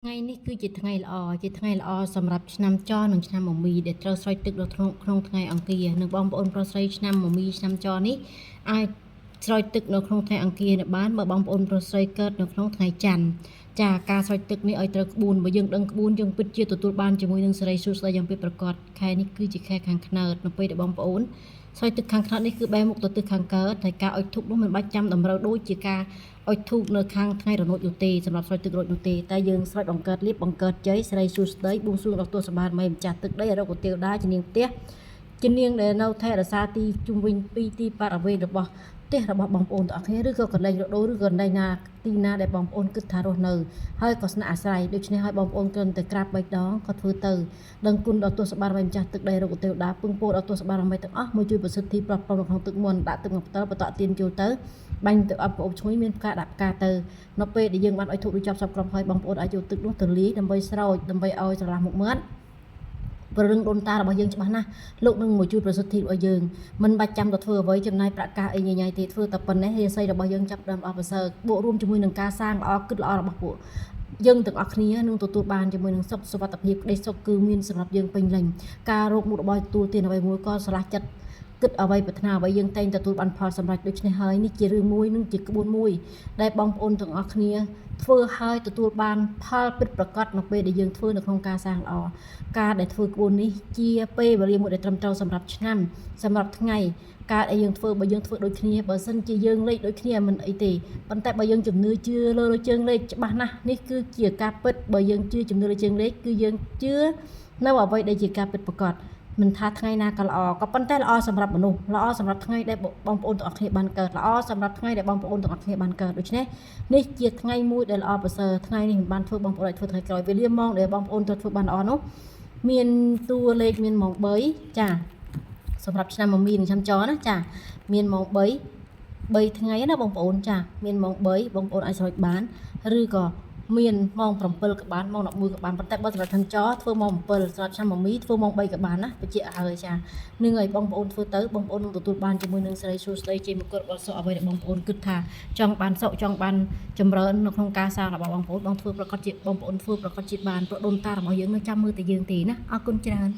ថ្ងៃនេះគឺជាថ្ងៃល្អជាថ្ងៃល្អសម្រាប់ឆ្នាំចនិងឆ្នាំមមីដែលត្រូវស្រោចទឹកនៅក្នុងក្នុងថ្ងៃអង្គារនិងបងប្អូនប្រុសស្រីឆ្នាំមមីឆ្នាំចនេះអាចស្រោចទឹកនៅក្នុងថ្ងៃអង្គារនេះបានបើបងប្អូនប្រុសស្រីកើតនៅក្នុងថ្ងៃច័ន្ទចាការស្រោចទឹកនេះឲ្យត្រូវក្បួនបើយើងដឹងក្បួនយើងពិតជាទទួលបានជាមួយនឹងសិរីសួស្តីយ៉ាងពិតប្រាកដខែនេះគឺជាខែខាងខ្នើតនៅពេលដែលបងប្អូនស្រោចទឹកខាងខ្នើតនេះគឺបែរមុខទៅទិសខាងកើតហើយការអុជធូបនោះមិនបាច់ចាំតម្រូវដូចជាការ អុជធូបនៅខាងថ្ងៃរនោចនោះទេសម្រាប់ស្រោចទឹករោចនោះទេតែយើងស្រោចបង្កើតលៀបបង្កើតជ័យស្រីសួស្តីបួងសួងដល់ទស្សបារមីម្ចាស់ទឹកដីអរគុណទេវតាជំនាញផ្ទះជំនាញដែលនៅថែរក្សាទីជុំវិញពីទីបរិវេណរបស់ផ្ទះរបស់បងប្អូនទាំងអស់គ្នាឬក៏កន្លែងរដូវឬក៏កន្លែងណាទីណាដែលបងប្អូនគិតថារស់នៅហើយក៏ស្នាក់អាស្រ័យដូច្នេះហើយបងប្អូនគ្រាន់តែក្រាបបីដងក៏ធ្វើទៅដឹងគុណដល់ទស្សបារមីម្ចាស់ទឹកដីរកទេវតាពឹងពោដល់ទស្សបារមីទាំងអស់មកជួយប្រសិទ្ធិប្រពន្ធនៅក្នុងទឹកមន្តដាក់ទឹកមកផ្ទាល់បន្តទៀនចូលទៅ បាញ់ទៅអប់ក្អូបឈ្ងុយមានផ្កាដាក់ផ្កាទៅនៅពេលដែលយើងបានឲ្យធូបដូចចាប់សពគ្រប់ហើយបងប្អូនអាចយកទឹកនោះទៅលាយដើម្បីស្រោចដើម្បីឲ្យស្រឡះមុខមាត់ព្រលឹងដូនតារបស់យើងច្បាស់ណាស់លោកនឹងមកជួយប្រសិទ្ធិរបស់យើងមិនបាច់ចាំទៅធ្វើអ្វីចំណាយប្រាក់កាសអីញញ៉ៃទេធ្វើតែប៉ុណ្ណេះរាសីរបស់យើងចាប់ដើមអស់ប្រសើរបូករួមជាមួយនឹងការសាងល្អគិតល្អរបស់ពួកយើងទាំងអស់គ្នានឹងទទួលបានជាមួយនឹងសុខសុវត្ថិភាពក្តីសុខគឺមានសម្រាប់យើងពេញលេញការរកមុខរបរទទួលទានអ្វីមួយក៏ស្រឡះចិត្តគិតអ្វីប្រាថ្នាអ្វីយើងតែងទទួលបានផលសម្រេចដូច្នេះហើយនេះជារឿងមួយនិងជាក្បួនមួយដែលបងប្អូនទាំងអស់គ្នាធ្វើហើយទទួលបានផលពិតប្រាកដនៅពេលដែលយើងធ្វើនៅក្នុងការសាងល្អការដែលធ្វើក្បួននេះជាពេលវេលាមួយដែលត្រឹមត្រូវសម្រាប់ឆ្នាំសម្រាប់ថ្ងៃការដែលយើងធ្វើបើយើងធ្វើដូចគ្នាបើសិនជាយើងលេខដូចគ្នាមិនអីទេប៉ុន្តែបើយើងជំនឿជឿលើជើងលេខច្បាស់ណាស់នេះគឺជាការពិតបើយើងជឿជំនឿលើជើងលេខគឺយើងជឿនៅអ្វីដែលជាការពិតប្រាកដមិនថាថ្ងៃណាក៏ល្អក៏ប៉ុន្តែល្អសម្រាប់មនុស្សល្អសម្រាប់ថ្ងៃដែលបងប្អូនទាំងអស់គ្នាបានកើតល្អសម្រាប់ថ្ងៃដែលបងប្អូនទាំងអស់គ្នាបានកើតដូច្នេះនេះជាថ្ងៃមួយដែលល្អប្រសើរថ្ងៃនេះមិនបានធ្វើបងប្អូនឲ្យធ្វើថ្ងៃក្រោយវេលាម៉ោងដែលបងប្អូនត្រូវធ្វើបានល្អនោះមានតួលេខមានម៉ោង3ចាសម្រាប់ឆ្នាំមមីនិងឆ្នាំចណាចាមានម៉ោង3 3ថ្ងៃណាបងប្អូនចាមានម៉ោង3បងប្អូនអាចស្រោចបានឬក៏មានម៉ោង7ក៏បានម៉ោង11ក៏បានប៉ុន្តែបើសម្រាប់ឆ្នាំចធ្វើម៉ោង7សម្រាប់ឆ្នាំមមីធ្វើម៉ោង3ក៏បានណាបញ្ជាក់ហើយចានឹងឲ្យបងប្អូនធ្វើទៅបងប្អូននឹងទទួលបានជាមួយនឹងសិរីសួស្តីជាមង្គលរបស់សុខអ្វីដែលបងប្អូនគិតថាចង់បានសុខចង់បានចម្រើននៅក្នុងការសាងរបស់បងប្អូនបងធ្វើប្រកាសជាបងប្អូនធ្វើប្រកាសជាបានព្រោះដូនតារបស់យើងនៅចាំមើលតែយើងទេណាអរគុណច្រើន។